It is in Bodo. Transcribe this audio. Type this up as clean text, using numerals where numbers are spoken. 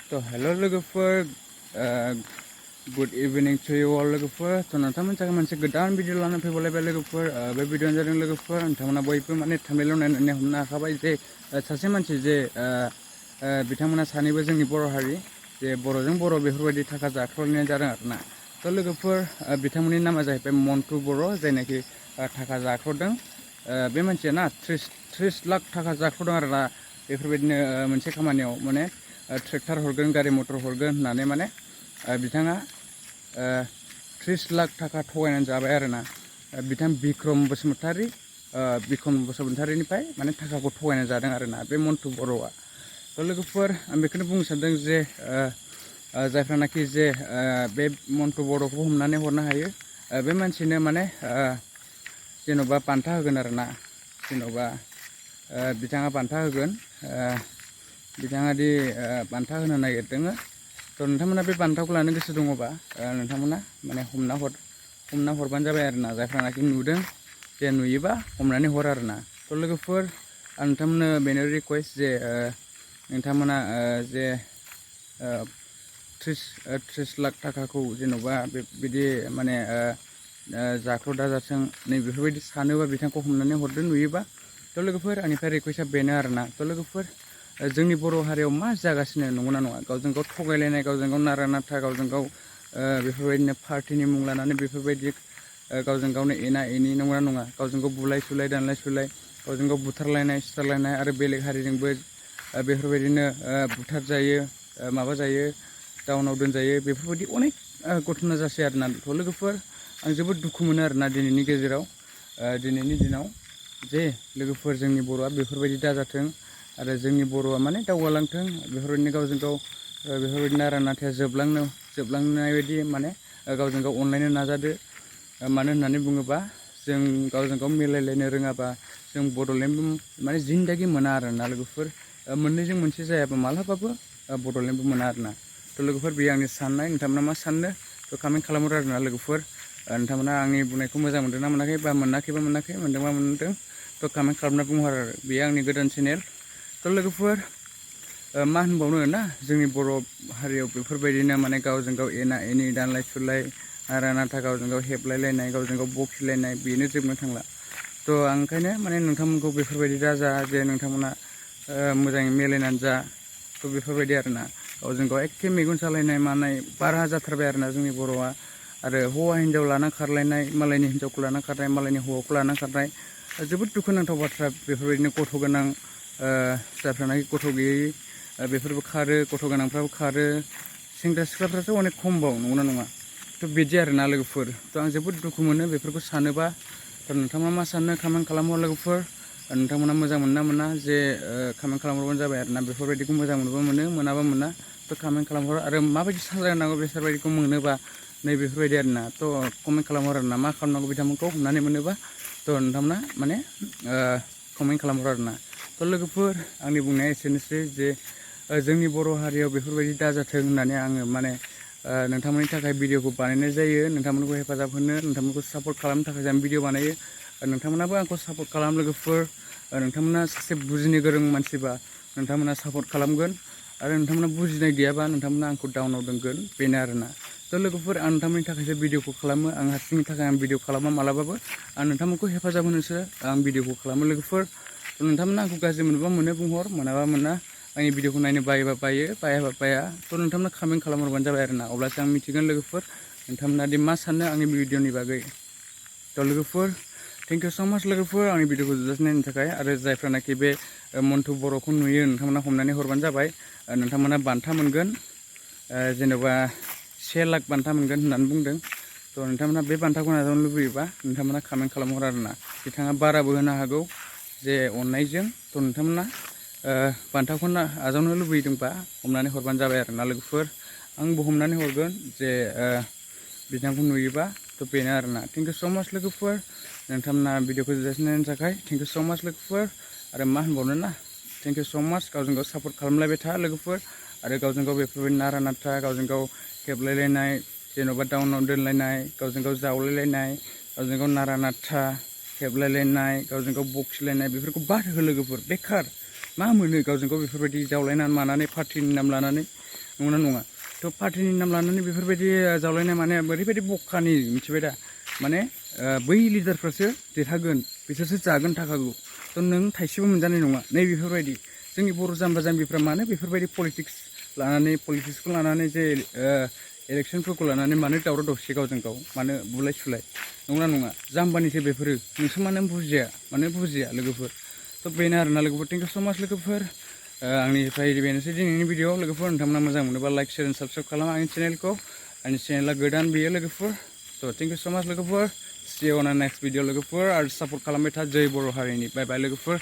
तो हेलो लोगोफोर good evening to you all लोगोफोर तो नोंथांमोननि थाखाय मोनसे गोदान भिडिअ लानानै फैबावलायबाय लोगोफोर बे भिडिअआनो जादों लोगोफोर नोंथांमोना बयबो माने थाम्बनेइलाव नायनानै हमनो हाखाबाय जे सासे मानसि जे बिथांमोना सानैबो जोंनि बर' हारि जे बर'जों बर' बेफोरबायदि थाखा जाख्ल'नाय जादों आरोना तो लोगोफोर बिथांमोननि नामा जाहैबाय मन्टु बर' जायनाखि थाखा जाख्ल'दों बे मानसिया ना 30 लाख थाखा जाख्ल'दों आरोना बेफोरबायदिनो मोनसे खामानियाव माने ट्रेक्टर हरगोन गारि मटर हरगोन होननानै माने बिथाङा 30 लाख थाखा थगायनानै जाबाय आरोना बिथां बिक्रम बसुमतारीनिफ्राय माने थाखाखौ थगायनानै जादों आरोना बे मन्टु बर'आ तो लोगोफोर आं बेखौनो बुंनो सानदों जे जायफ्रानाखि जे बे मन्टु बर'खौ हमनानै हरनो हायो बे मानसिनो माने जेन'बा बान्था होगोन आरोना जेन'बा बिथाङा बान्था होगोन बिथाङा दि बान्था होनो नागिरदों तो नोंथांमोना बे बान्थाखौ लानो गोसो दङबा नोंथांमोना माने हमना हरबानो जाबाय आरोना जायफ्रानाखि नुदों जे नुयोबा हमनानै हर आरोना तो लोगोफोर आं नोंथांमोननो बेनो रिकुवेस्ट जे नोंथांमोना जे 30 लाख थाखाखौ जेन'बा बिदि माने जाख्ल' दाजाथों नै बेफोरबायदि सानोबा बिथांखौ हमनानै हरदो नुयोबा तो लोगोफोर आंनिफ्राय रिकुवेस्टआ बेनो आरोना तो लोगोफोर जोंनि बर' हारियाव मा जागासिनो नंगौना नङा गावजों गाव थगायलायनाय गावजों गाव नारा नाथा गावजों गाव बेफोरबायदिनो पार्टिनि मुं लानानै बेफोरबायदि गावजों गावनो एना एनि नंगौना नङा गावजों गाव बुलाय सुलाय दानलाय सुलाय गावजों गाव बुथारलायनाय सुथारलायनाय आरो बेलेग हारिजोंबो बेफोरबायदिनो बुथार जायो माबा जायो टाउनाव दोनजायो बेफोरबायदि अनेक घटना जासै आरोना तो लोगोफोर आं जोबोद दुखु मोनो आरोना दिनैनि दिनाव जे लोगोफोर जोंनि बर'आ बेफोरबायदि दाजाथों आरो जोंनि बर'आ माने दावगालांथों बेफोरबायदिनो गावजों गाव बेफोरबायदि नारा नाथाया जोबलांनाय बायदि माने गावजों गाव अनलायनो नाजादो मानो होननानै बुङोबा जों गावजों गाव मिलायलायनो रोङाबा जों बड'लेण्डबो माने जिंदगि मोना आरोना लोगोफोर मोननैजों मोनसे जायाबा मालाबाबो बड'लेण्डबो मोना आरोना तो लोगोफोर बेयो आंनि साननाय नोंथांमोना मा साननो तो कमेन्ट खालामहर आरोना लोगोफोर नोंथांमोना आंनि बुंनायखौ मोजां मोनदोंना मोनाखै बा मोनाखैबा मोनाखै मोनदोंबा मोनदों तो कमेन्ट खालामना बुंहर आरो बेयो आंनि गोदान चेनेल तो लोगोफोर मा होनबावनो ना जोंनि बर' हारियाव बेफोरबायदिनो माने गावजों गाव एना एनि दानलाय सुलाय नारा नाथा गावजों गाव हेबलायलायनाय गावजों गाव बखिलायनाय बेनो जोबनो थांला तो आं ओंखायनो माने नोंथांमोनखौ बेफोरबायदि दाजा जे नोंथांमोना मोजाङै मिलायनानै जा तो बेफोरबायदि आरोना गावजों गाव एखे मेगन सालायनाय मानाय बारा जाथारबाय आरोना जोंनि बर'आ आरो हौवा हिन्जाव लाना खारलायनाय मालायनि हिन्जावखौ लाना खारनाय मालायनि हौवाखौ लाना खारनाय जोबोद दुखुनांथाव बाथ्रा बेफोरबायदिनो गथ' गोनां जायफ्रानाखि गथ' गैयै बेफोरबो खारो गथ' गोनांफ्राबो खारो सेंग्रा सिख्लाफ्राथ' अनेक खमबाव नंगौना नङा तो बिदि आरोना लोगोफोर तो आं जोबोद दुखु मोनो बेफोरखौ सानोबा तो नोंथाङा मा साननो कमेन्ट खालामहर लोगोफोर नोंथांमोना मोजां मोनना मोना जे कमेन्ट खालामहरबानो जाबाय आरोना बेफोरबायदिखौ मोजां मोनोबा मोनो मोनाबा मोना तो कमेन्ट खालामहर आरो माबायदि साजा होनांगौ बेफोरबायदिखौ मोनोबा नै बेफोरबायदि आरोना तो कमेन्ट खालामहर आरोना मा खालामनांगौ बिथांमोनखौ हमनानै मोनोबा तो नोंथांमोना माने कमेन्ट खालामहर आरोना तो लोगोफोर आंनि बुंनाया एसेनोसै जे जोंनि बर' हारियाव बेफोरबायदि दाजाथों होननानै आङो माने नोंथांमोननि थाखाय भिडिअखौ बानायनाय जायो नोंथांमोनखौ हेफाजाब होनो नोंथांमोनखौ सापर्ट खालामनो थाखाय आं भिडिअ बानायो नोंथांमोनाबो आंखौ सापर्ट खालाम लोगोफोर नोंथांमोना सासे बुजिनो गोरों मानसिबा नोंथांमोना सापर्ट खालामगोन आरो नोंथांमोना बुजिनाय गैयाबा नोंथांमोना आंखौ डाउनाव दोनगोन बेनो आरोना तो लोगोफोर आं नोंथांमोननि थाखायसो भिडिअखौ खालामो आं हारसिंनि थाखाय आं भिडिअ खालामा मालाबाबो आं नोंथांमोनखौ हेफाजाब होनोसो आं भिडिअखौ खालामो लोगोफोर नोंथांमोना आंखौ गाज्रि मोनोबा मोनो बुंहर मोनाबा मोना आंनि भिडिअखौ नायनो बायोबा बायो बायाबा बाया तो नोंथांमोना कमेन्ट खालामहरबानो जाबाय आरोना अब्लासो आं मिथिगोन लोगोफोर नोंथांमोना दि मा सानो आंनि भिडिअनि बागै तो लोगोफोर थेंक इउ स' माच लोगोफोर आंनि भिडिअखौ जोबजासिम नायनो थाखाय आरो जायफ्रानाखि बे मन्टु बर'खौ नुयो नोंथांमोना हमनानै हरबानो जाबाय नोंथांमोना बान्था मोनगोन जेनेबा 1 लाख बान्था मोनगोन होननानै बुंदों तो नोंथांमोना बे बान्थाखौ नाजावनो लुबैयोबा नोंथांमोना कमेन्ट खालामहर आरोना बिथाङा बाराबो होनो हागौ जे अननायजों तो नोंथांमोना बान्थाखौ आजावनो लुबैदोंबा हमनानै हरबानो जाबाय आरोना लोगोफोर आंबो हमनानै हरगोन जे बिथांखौ नुयोबा तो बेनो आरोना थेंक इउ स' माच लोगोफोर नोंथांमोना भिडिअखौ जोबजासिम नायनो थाखाय थेंक इउ स' माच लोगोफोर आरो मा होनबावनो ना थेंक इउ स' माच गावजों गाव सापर्ट खालामलायबाय था लोगोफोर आरो गावजों गाव बेफोरबायदि नारा नाथा गावजों गाव हेबलायलायनाय जेन'बा डाउनाव दोनलायनाय गावजों गाव जावलायलायनाय गावजों गाव नारा नाथा हेबलायलायनाय गावजों गाव बखिलायनाय बेफोरखौ बाद हो लोगोफोर बेखार मा मोनो गावजों गाव बेफोरबायदि जावलायनानै मानानै पार्टिनि नाम लानानै नंगौना नङा थ' पार्टिनि नाम लानानै बेफोरबायदि जावलायनाय माने ओरैबायदि बखानि मिथिबाय दा माने बै लिडारफ्रासो देरहागोन बिसोरसो जागोन थाखाखौ थ' नों थाइसेबो मोनजानाय नङा नै बेफोरबायदि जोंनि बर' जाम्बा जाम्बिफ्रा मानो बेफोरबायदि पलिटिक्सखौ लानानै जे इलेक्सनफोरखौ लानानै मानो दावराव दावसि गावजों गाव मानो बुलाय सुलाय नंगौना नङा जाम्बानिसो बेफोरो नोंसोर मानो बुजिया लोगोफोर थ' बेनो आरोना लोगोफोर थेंक इउ स' माच लोगोफोर आंनिफ्राय बेनोसै दिनैनि भिडिअ लोगोफोर नोंथांमोना मोजां मोनोबा लाइक शेयार एन्ड साबस्क्राइब खालाम आंनि चेनेला गोदान बेयो लोगोफोर थ' थेंक इउ स' माच लोगोफोर see you on the next video लोगोफोर आरो सापर्ट खालामबाय था जै बर' हारिनि बाय बाय लोगोफोर